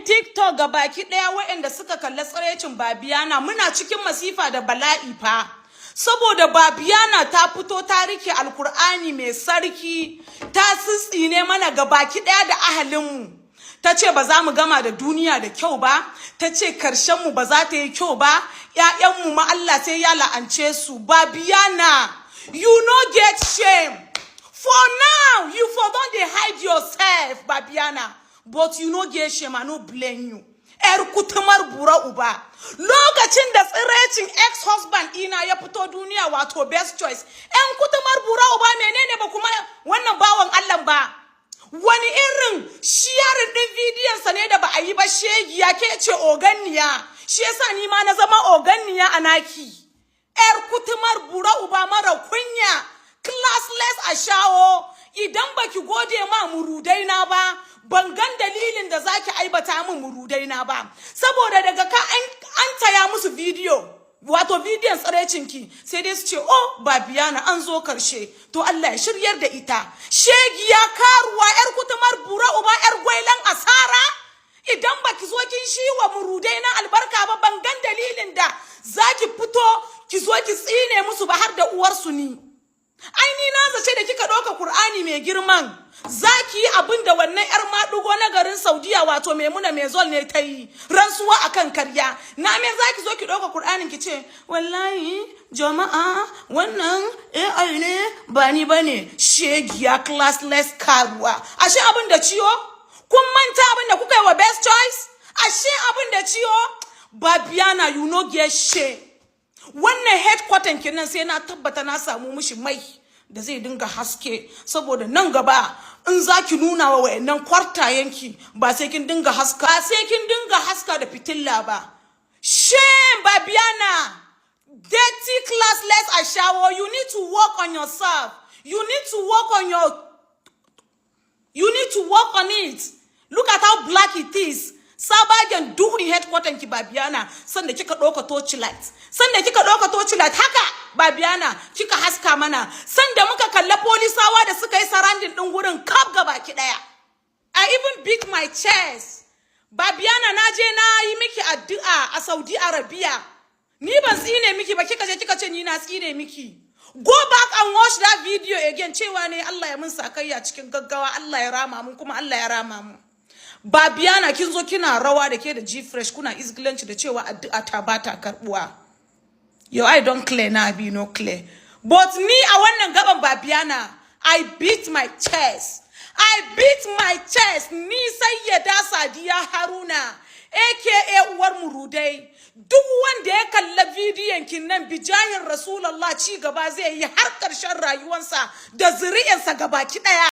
Duniyan TikTok ga baki ɗaya, waɗanda suka kalli tsirecin Babiyana, muna cikin masifa da bala'i fa. Saboda Babiyana ta fito ta rike Alkur'ani mai sarki, ta tsitsine mana ga baki ɗaya da ahalinmu. Ta ce ba za mu gama da duniya da kyau ba, ta ce mu ba za ta yi kyau ba, ‘ya'yanmu ma Allah sai ya la'ance su. Babiyana, you no get shame. For now, you for don dey hide yourself, Babiana. But you no get shame, I no blame you. ‘Yar kutumar bura uba. Lokacin da tsirecin ex-husband ɗina ya fito duniya, wato Best Choice, ‘yan kutumar bura uba, menene ba kuma wannan bawan Allah ba? Wani irin sharing ɗin bidiyonsa ne da ba a yi ba? Shegiya, ke ce oganniya. Shi yasa ni ma na zama oganniya a naki. ‘Yar kutumar bura uba mara kunya. Classless ashawo. Idan baki gode ma murudai na ba, ban gan dalilin da zaki aibata min murudai na ba, saboda daga ka an taya musu bidiyo, wato bidiyon tsirecinki, sai dai su ce, "Oh, Babiyana, an zo karshe." To Allah ya shiryar da ita. Shegiya, karuwa, yar kutumar bura uba, yar gwailan asara. Idan baki zo kin shi wa murudai na albarka ba, ban gan dalilin da zaki fito ki zo ki tsine musu ba, har da uwarsu. Ni ai ni na zace da kika ɗauka Kur'ani mai girman, za ki yi abin da wannan yar maɗugo na garin Saudiya, wato Maimuna Mezol ne, ta yi rantsuwa akan karya. Na me za ki zo ki ɗauka Kur'anin ki ce, "Wallahi jama'a, wannan AI ne, ba ni bane"? Shegiya, classless karuwa. Ashe abin da ciwo. Kun manta abin da kuka yi wa Best Choice? Ashe abin da ciwo. Babiana, you no get shame. Wannan headquarter kenan, sai na tabbata na samu mishi mai da zai dinga haske, saboda nan gaba in za ki nuna wa wayannan kwartayenki, ba sai kin dinga haska, sai kin dinga haska da fitilla ba. Shame, Babiana, dirty classless ashawo. You need to work on yourself. You need to work on it. Look at how black it is. Sabagen duhun headquarter ki, Babiana, sanda kika ɗauka torchlight, sanda kika ɗauka torchlight haka, Babiana, kika haska mana, sanda muka kalla polisawa da suka yi surrounding ɗin gurin kaf gabaki ɗaya. I even beat my chest. Babiana, na je na yi miki addu'a a Saudi Arabia. Ni ban tsine miki ba, kika je kika ce ni na tsine miki. Go back and watch that video again. Cewa ne Allah ya mun sakayya cikin gaggawa, Allah ya rama mun, kuma Allah ya rama mun. Babiana, kin zo kina rawa da ke da G Fresh, kuna izgilanci da cewa addu'a ta bata karbuwa. Yo, I don't clear na be no clear. But ni a wannan gaban, Babiana, I beat my chest. I beat my chest. Ni Sayyada Sadiya Haruna, aka uwar murudai. Duk wanda ya kalla bidiyon kin nan, bijahin Rasulullah, ci gaba zai yi har ƙarshen rayuwarsa da zuri'arsa gabaki ɗaya.